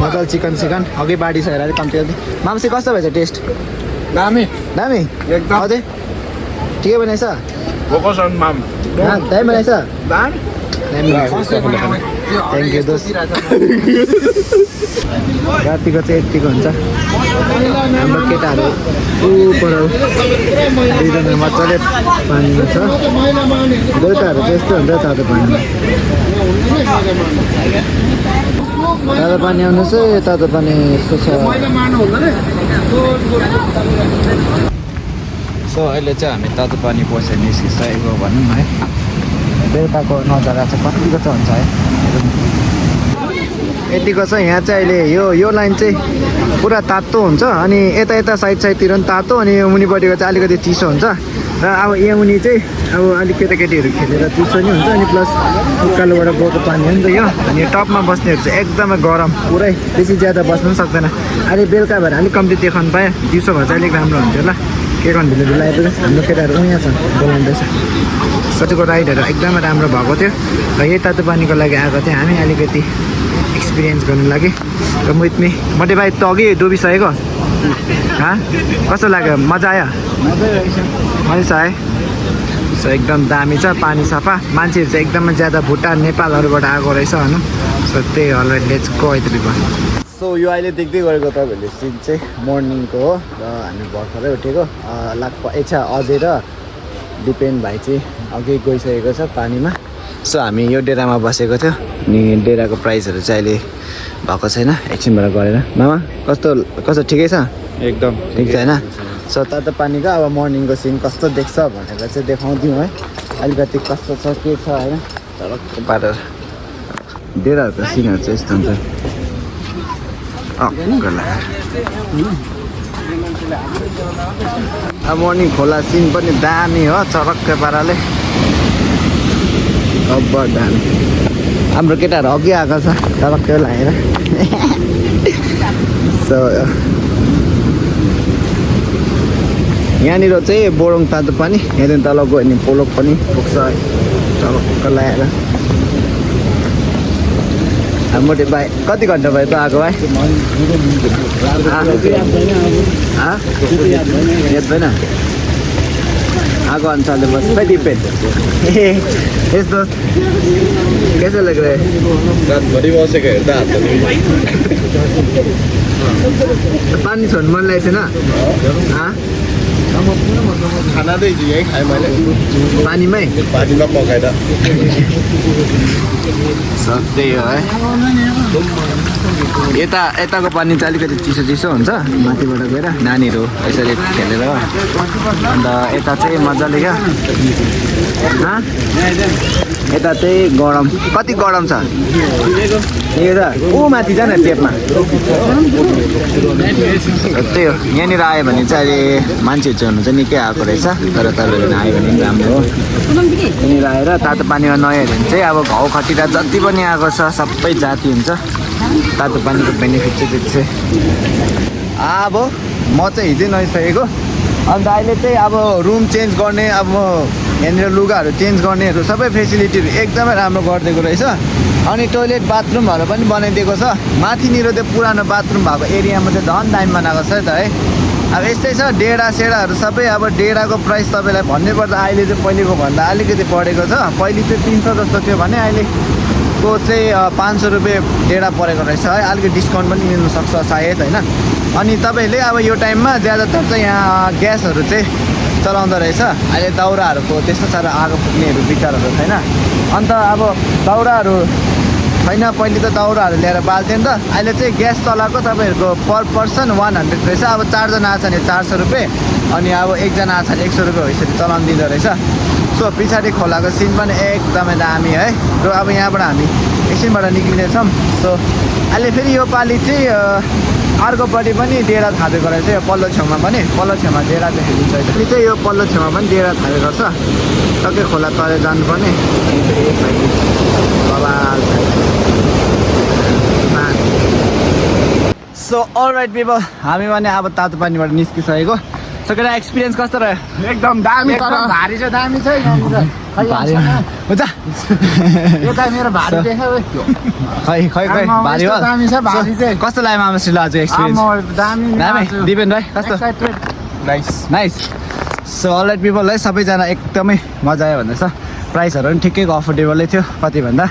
मजाले चिकन अघि बाडी छ हेर कम्ती मासु कस्तो भएछ टेस्ट दामी दामी एकदम अझै ठिकै बनाएछ दामी बनाएछ थ्याङ्क यू दोस्त रातिको चाहिँ यतिको हुन्छ हाम्रो केटाहरू पर दुईजना मजाले पानीमा छ बेलुकाहरू चाहिँ यस्तो हुन्छ तातो पानीमा तातो पानी आउनु चाहिँ तातो पानी यस्तो छ सो अहिले चाहिँ हामी तातो पानी पसेर निस्किसकेको भनौँ है बेलुकाको नजारा चाहिँ कतिको चाहिँ हुन्छ है यतिको छ यहाँ चाहिँ अहिले यो लाइन चाहिँ पुरा तातो हुन्छ अनि यता साइडतिर पनि तातो अनि मुनिपट्टिको चाहिँ अलिकति चिसो हुन्छ र अब यहाँ मुनि चाहिँ अब अलिक केटाकेटीहरू खेलेर चिसो नि हुन्छ अनि प्लस उकालोबाट गएको पानी हो नि त यो अनि टपमा बस्नेहरू चाहिँ एकदमै गरम पुरै बेसी ज्यादा बस्नु पनि सक्दैन अहिले बेलुका भएर अलिक कम्ती देखाउनु पाएँ दिउँसो भए चाहिँ अलिक राम्रो हुन्थ्यो ल के गर्नु ढिलो ढिलो आइपुग्यो हाम्रो केटाहरू पनि यहाँ छन् बोलाउँदैछ सचेको राइडहरू एकदमै राम्रो भएको थियो र यही तातो पानीको लागि आएको थियो हामी अलिकति एक्सपिरियन्स गर्नु लागि र विथ मी मोटे भाइ त अघि डुबिसकेको कस्तो लाग्यो मजा आयो मजा आयो सो एकदम दामी छ पानी सफा मान्छेहरू चाहिँ एकदमै ज्यादा भुटान नेपालहरूबाट आएको रहेछ होइन सो त्यही होला लेट्स गो सो यो अहिले देख्दै गरेको तपाईँहरूले सिन चाहिँ मर्निङको हो र हामी भर्खरै उठेको अझै र दिपेन भाइ चाहिँ अघि गइसकेको छ पानीमा सो हामी यो डेरामा बसेको थियो अनि डेराको प्राइसहरू चाहिँ अहिले भएको छैन एकछिनबाट गरेर मामा कस्तो ठिकै छ एकदम ठिक छ होइन सो तातो पानीको अब मर्निङको सिन कस्तो देख्छ भनेर चाहिँ देखाउँथ्यौँ है अलिकति कस्तो छ के छ होइन झलक्क पारेर डेराहरूको सिनहरू चाहिँ यस्तो हुन्छ अब मर्निङ खोला सिन पनि दामी हो चरक्क पाराले अब दामी हाम्रो केटाहरू अघि आएको छ चरक्कै लागेर सो यहाँनिर चाहिँ बोरङ तातो पानी यहाँदेखि तल गयो भने पोलोक पनि पुग्छ चरक्क लागेर मोटे भाइ कति घन्टा भयो त आएको भाइ याद भएन आएको अनुसारले बस खै डिपेन्ड यस्तो कैसे लग रहा है रातभरि बसेको हेर्दा पानी छोड्नु मन लागेको छैन खाना चाहिँ यहीँ खाएँ मैले पानीमै पानीमा पकाएर त्यही हो है यताको पानी चाहिँ अलिकति चिसो चिसो हुन्छ माथिबाट गएर नानीहरू यसरी खेलेर अन्त यता चाहिँ मजाले क्या यता चाहिँ गरम कति गरम छ यो त ऊ माथि जान टेपमा त्यही हो यहाँनिर आयो भने चाहिँ अहिले मान्छेहरू चाहिँ हुनु चाहिँ निकै आएको रहेछ तर तपाईँहरू आयो भने पनि राम्रो हो यहाँनिर आएर तातो पानीमा नआयो भने चाहिँ अब घाउ खटिरा जति पनि आएको छ सबै जाति हुन्छ तातो पानीको बेनिफिट चाहिँ त्यो चाहिँ अब म चाहिँ हिजै नुहाइसकेको अन्त अहिले चाहिँ अब रुम चेन्ज गर्ने अब यहाँनिर लुगाहरू चेन्ज गर्नेहरू सबै फेसिलिटीहरू एकदमै राम्रो गरिदिएको रहेछ अनि टोइलेट बाथरुमहरू पनि बनाइदिएको छ माथिनिर त्यो पुरानो बाथरुम भएको एरियामा चाहिँ झन् दामी बनाएको छ त है अब यस्तै छ डेढा सेडाहरू सबै अब डेढाको प्राइस तपाईँलाई भन्नुपर्दा अहिले चाहिँ पहिलेको भन्दा अलिकति बढेको छ पहिले चाहिँ 300 जस्तो थियो भने अहिलेको चाहिँ 500 रुपियाँ डेढा परेको रहेछ है अलिकति डिस्काउन्ट पनि मिल्नुसक्छ सायद होइन अनि तपाईँहरूले अब यो टाइममा ज्यादातर चाहिँ यहाँ ग्यासहरू चाहिँ चलाउँदो रहेछ अहिले दाउराहरूको त्यस्तो साह्रो आगो फुक्नेहरू विचारहरू छैन अन्त अब दाउराहरू छैन पहिले त दाउराहरू ल्याएर बाल्थ्यो नि त अहिले चाहिँ ग्यास चलाएको तपाईँहरूको पर पर्सन 100 रहेछ अब 4 जना आछ भने 400 रुपियाँ अनि अब एकजना आछ भने 100 रुपियाँ हो यसरी चलाउनु दिँदो रहेछ सो पछाडि खोलाको सिन पनि एकदमै दामी है र अब यहाँबाट हामी एकछिनबाट निक्लिनेछौँ सो अहिले फेरि यो पालि चाहिँ अर्कोपट्टि पनि डेरा थापेको रहेछ यो पल्लो छेउमा पनि पल्लो छेउमा डेरा देखेको छ फेरि चाहिँ यो पल्लो छेउमा पनि डेरा थापेको छ टक्कै खोला तले जानुपर्ने अनि फेरि एक साइड सो अलराइट पिपल हामी भने अब तातो पानीबाट निस्किसकेको सो केटा एक्सपिरियन्स कस्तो रह्यो एकदम दामी तर भारी चाहिँ दामी छ भारी हुन्छ यो त मेरो भारी देख्यो खै भारी हो दामी छ भारी चाहिँ कस्तो लाग्यो मामा श्रील आज एक्सपिरियन्स दामी दामी दिपेन भाइ कस्तो नाइस सो अलराइट पिपल है सबैजना एकदमै मजा आयो भन्दैछ प्राइसहरू पनि ठिकैको अफोर्डेबलै थियो कति भन्दा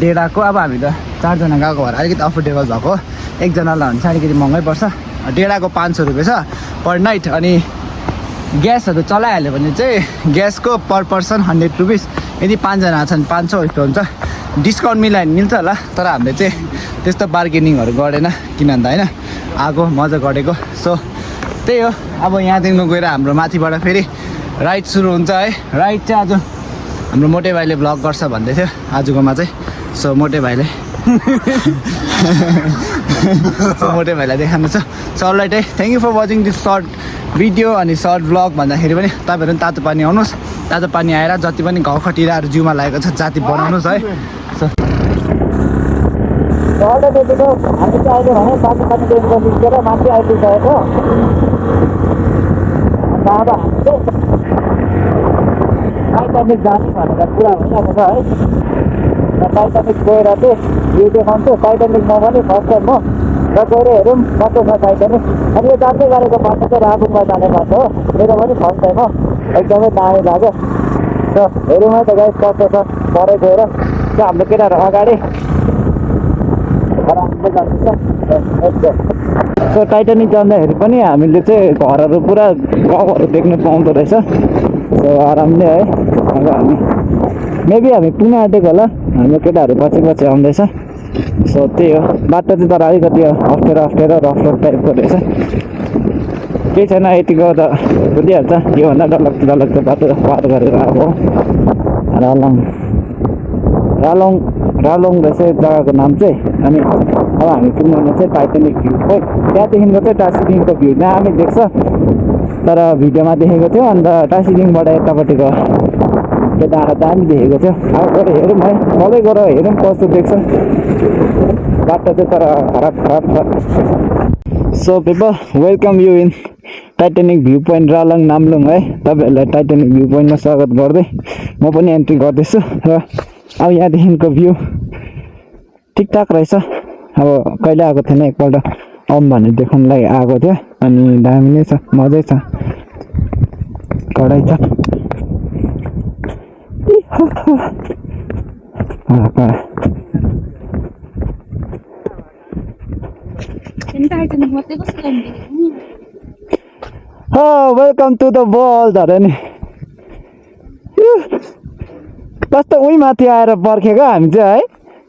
डेढाको अब हामी त 4 जना गएको भएर अलिकति अफोर्डेबल भएको एकजनालाई भने चाहिँ अलिकति महँगै पर्छ डेढाको 500 रुपियाँ छ पर नाइट अनि ग्यासहरू चलाइहाल्यो भने चाहिँ ग्यासको पर पर्सन 100 रुपिस यदि 5 जना छ भने 500 यस्तो हुन्छ डिस्काउन्ट मिलायो भने मिल्छ होला तर हामीले चाहिँ त्यस्तो बार्गेनिङहरू गरेन किन भन्दा होइन आएको मजा गरेको सो त्यही हो अब यहाँदेखिको गएर हाम्रो माथिबाट फेरि राइड सुरु हुन्छ है राइड चाहिँ आज हाम्रो मोटे भाइले भ्लग गर्छ भन्दै थियो आजकोमा चाहिँ सो मोटे भाइले मोटे भाइलाई देखाउनु छ सो अलराइट है thank you for watching this short video अनि सर्ट भ्लग भन्दाखेरि पनि तपाईँहरू पनि तातो पानी आउनुहोस्, तातो पानी आएर जति पनि घाउ खटिराहरू जिउमा लागेको छ जाति बनाउनुहोस् है। त्यतिको हामी चाहिँ अहिले भने तातो पानी डेमको निस्केर माथि आइपुगिसकेको। अन्त अब हामी चाहिँ टाइटानिक जाने भनेर कुरा भइरहेको छ है। र टाइटानिक गएर चाहिँ भ्यू देखाउँछु। टाइटानिकमा पनि फर्स्ट टाइम हो र गएर हेरौँ कस्तो छ टाइटानिक। अनि यो जाँदै गरेको बाटो चाहिँ राबुङमा जाने बाटो हो, मेरो पनि फर्स्ट टाइम हो, एकदमै दामी लाग्यो। र हेरौँ है त गाइस कस्तो छ। परै गएर चाहिँ हाम्रो केटाहरू अगाडि सो टाइटानिक जाँदाखेरि पनि हामीले चाहिँ घरहरू पुरा गाउँहरू देख्न पाउँदो रहेछ। सो आरामले है। अब हामी मेबी हामी पुग्न आँटेको होला, हाम्रो केटाहरू पछि पछि आउँदैछ। सो त्यही हो, बाटो चाहिँ तर अलिकति अप्ठ्यारो रफ रोड टाइपको रहेछ। केही छैन, यतिको त बुझिहाल्छ। योभन्दा डरलाग्दो बाटो पार गरेर अब रालोङ रहेछ जग्गाको नाम चाहिँ। अनि अब हामी पुग्नु चाहिँ टाइटानिक भ्यू पोइन्ट। त्यहाँदेखिको चाहिँ टासिडिङको भ्यू दामी देख्छ, तर भिडियोमा देखेको थियो। अन्त टासिडिङबाट यतापट्टिको त्यो डाँडा दामी देखेको थियो। अब गएर हेरौँ है, सबै गएर हेरौँ कस्तो देख्छ। बाटो चाहिँ तर खराब छ। So people welcome you in Titanic view point Ralong Namlung है। तपाईँहरूलाई टाइटानिक भ्यू पोइन्टमा स्वागत गर्दै म पनि एन्ट्री गर्दैछु। र अब यहाँदेखिको भ्यू ठिकठाक रहेछ। अब कहिले आएको थिएन, एकपल्ट आउँ भने देखाउनुलाई आएको थियो। अनि दामी नै छ, मजै छ, कडै छ। वेलकम टु द वर्ल्ड अरे नि। कस्तो उही माथि आएर पर्खेको हामी चाहिँ है।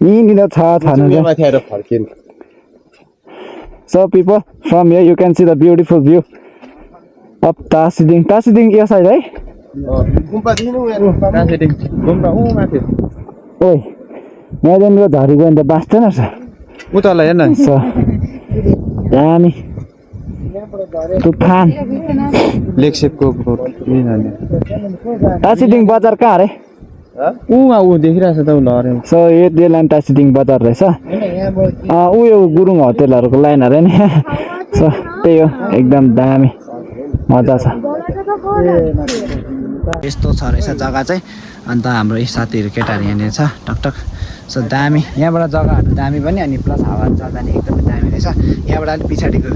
यहीँनिर छ माथि आएर फर्किनु। So people, from here you can see the beautiful view of Tasiding. Tasiding यो साइड है। गुम्पा दिनु टासिडिङ गुम्पा माथि। ओइ यहाँदेखिको झरी गयो भने त बाँच्दैन रहेछ। उतालाई हेर्न दामी तुफान। लेकसेपको टासिडिङ बजार कहाँ अरे? ऊ देखिरहेको छ त ऊ लहरे। सो यो लाइन टासिडिङ बजार रहेछ। यो गुरुङ होटेलहरूको लाइन अरे नि। सो त्यही हो, एकदम दामी मजा छ। यस्तो छ रहेछ जग्गा चाहिँ। अन्त हाम्रो साथीहरू केटाहरू यहाँनिर छ टकटक। सो दामी, यहाँबाट जग्गाहरू दामी पनि, अनि प्लस हावा चल्दा नि एकदमै दामी रहेछ। यहाँबाट अलिक पछाडिको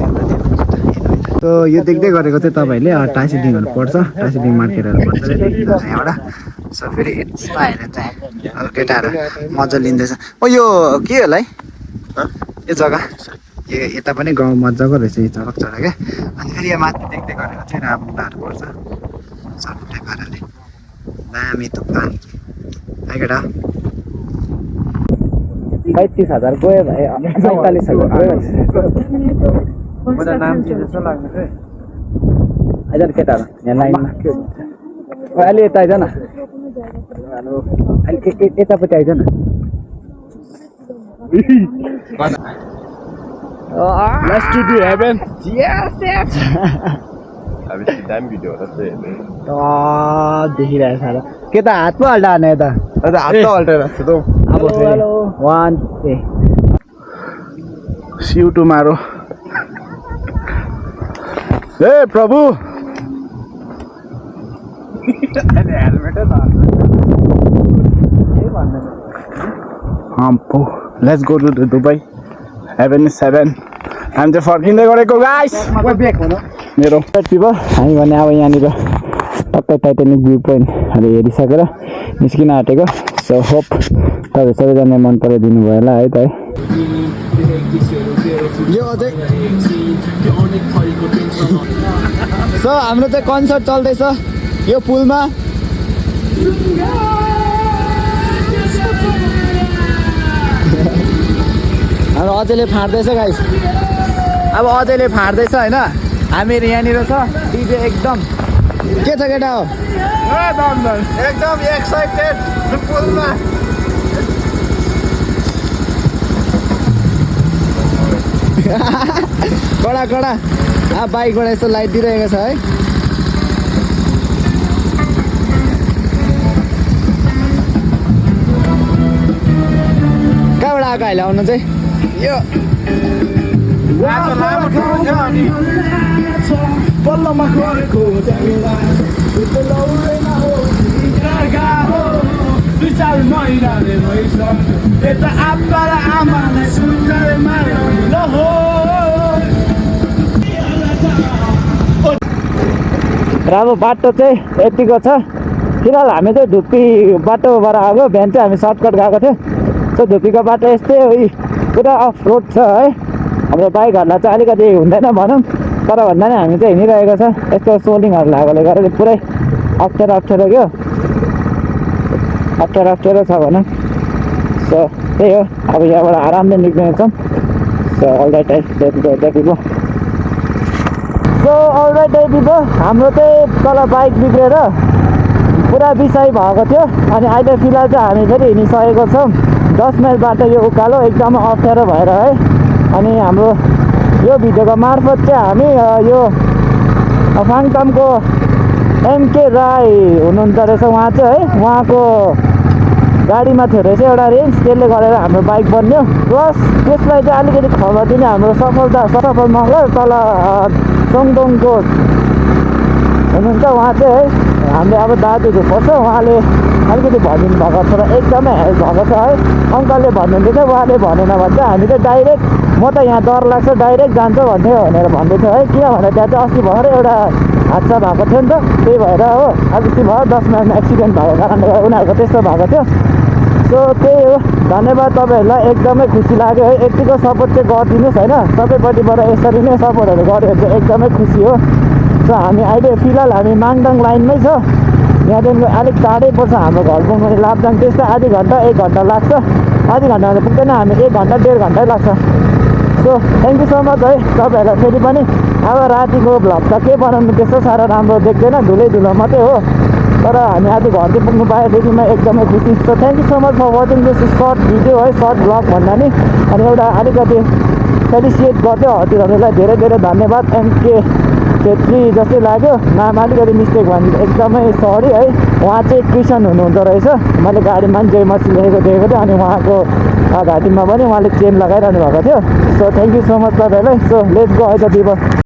तो यो देख्दै गरेको चाहिँ तपाईँहरूले टासिडिङहरू पर्छ, टासिडिङ मार्केटहरू पर्छ यहाँबाट। सो फेरि यता हेरेर चाहिँ केटाहरू मजा लिँदैछ। यो के होला है यो जग्गा? यता पनि गाउँ मजाको रहेछ यो चडक क्या। अनि फेरि यो माथि देख्दै गरेको चाहिँ रामुलाहरू पर्छ सबै पाराले। दामी तुफान है केटा। 35,000 गयो भाइ, 45,000 गयो। नाम चाहिँ जस्तो लाग्छ है। आइज न केटाहरू यहाँ लाइनमा। अहिले यता आइज न, अहिले यतापट्टि आइज न। Let's do heaven. Yes, yes. अब दामी भिडियो हो त देखिरहेछ र के त हात पो हल्दा हाने यता। हात त हल्टाइरहेको छ त। अब फेरि 1 See you tomorrow. हे प्रभु let's go to Dubai. Heaven 7 हामी चाहिँ फर्किँदै गरेको गाइस। मेरो पिपल हामी भने अब यहाँनिर टक्कै टाइटानिक भ्यू पोइन्टहरू हेरिसकेर निस्किन आँटेको। सो होप तपाईँ सबैजना मन पराइदिनु भयो होला है त है। सो हाम्रो चाहिँ कन्सर्ट चल्दैछ यो पुलमा। हाम्रो अजयले फाड्दैछ गाइस। अब अजयले फाड्दैछ होइन। हामीहरू यहाँनिर छ डिजे एकदम के छ केटा हो एकदम एक्साइटेड पुलमा। कडा कडा बाइकबाट यस्तो लाइट दिइरहेको छ है कहाँबाट आएको अहिले आउनु चाहिँ यो र अब बाटो चाहिँ यतिको छ फिलहाल हामी चाहिँ धुप्पी बाटोबाट आएको बिहान चाहिँ हामी सर्टकट गएको थियो सो धुप्पीको बाटो यस्तै हो पुरा अफ रोड छ है हाम्रो बाइकहरूलाई चाहिँ अलिकति हुँदैन भनौँ तर भन्दा नि हामी चाहिँ हिँडिरहेको छ यस्तो सोलिङहरू लागेकोले गर्दा पुरै अप्ठ्यारो अप्ठ्यारो क्या अप्ठ्यारो छ भनौँ सो त्यही हो अब यहाँबाट आरामले निक्लिनेछौँ सो अलराइट है देखिको सो अलराइट है दिदो हाम्रो चाहिँ तल बाइक बिग्रेर पुरा बिसाइ भएको थियो अनि अहिले फिलहाल चाहिँ हामी फेरि हिँडिसकेको छौँ 10 माइल बाटो यो उकालो एकदमै अप्ठ्यारो भएर है अनि हाम्रो यो भिडियोको मार्फत चाहिँ हामी यो फाङटामको एमके राई हुनुहुन्छ रहेछ उहाँ चाहिँ है उहाँको गाडीमा थियो रहेछ एउटा रेन्ज त्यसले गरेर हाम्रो बाइक बन्यो प्लस त्यसलाई चाहिँ अलिकति खबर दिने हाम्रो सफल मगर तल चङदोङको हुनुहुन्छ उहाँ चाहिँ है हामीले अब दाजुहरू पर्छ उहाँले अलिकति भनिदिनु भएको छ र एकदमै हेल्प भएको छ है अङ्कलले भन्नुहुँदैछ उहाँले भनेन भने चाहिँ हामी चाहिँ डाइरेक्ट म त यहाँ डर लाग्छ डाइरेक्ट जान्छ भन्ने भनेर भन्दै थियो है किनभने त्यहाँ चाहिँ अस्ति भएर एउटा हादसा भएको थियो नि त त्यही भएर हो अस्ति भयो 10 माइलमा एक्सिडेन्ट भएको कारणले उनीहरूको त्यस्तो भएको थियो सो त्यही हो धन्यवाद तपाईँहरूलाई एकदमै खुसी लाग्यो है यतिको सपोर्ट चाहिँ गरिदिनुहोस् होइन सबैपट्टिबाट यसरी नै सपोर्टहरू गऱ्यो भने चाहिँ एकदमै खुसी हो सो हामी अहिले फिलहाल हामी माङदाङ लाइनमै छ यहाँदेखिको अलिक टाढै पर्छ हाम्रो घर पुग्नु लाप्चाङ त्यस्तै आधी घन्टा 1 घन्टा लाग्छ आधी घन्टा भने पुग्दैन हामी 1 घन्टा 1.5 घन्टै लाग्छ so thank you so much है तपाईँहरूलाई फेरि पनि अब रातिको भ्लग त के बनाउनु त्यस्तो साह्रो राम्रो देख्दैन धुलो मात्रै हो तर हामी आज घर चाहिँ पुग्नु पाएदेखिमा एकदमै खुसी so thank you so much for watching this short video है सर्ट भ्लग भन्दा नि अनि एउटा अलिकति सेलिसिएट गर्थ्यो हजुरहरूलाई धेरै धेरै धन्यवाद एमके छेत्री जस्तै लाग्यो नाम अलिकति मिस्टेक भने एकदमै सरी है उहाँ चाहिँ क्रिस्चियन हुनुहुँदो रहेछ मैले गाडीमा पनि जय मसी लेखेको देखेको थिएँ अनि उहाँको घाँटीमा पनि उहाँले चेन लगाइरहनु भएको थियो so thank you so much तपाईँहरूलाई सो लेट्स गो है त दिबो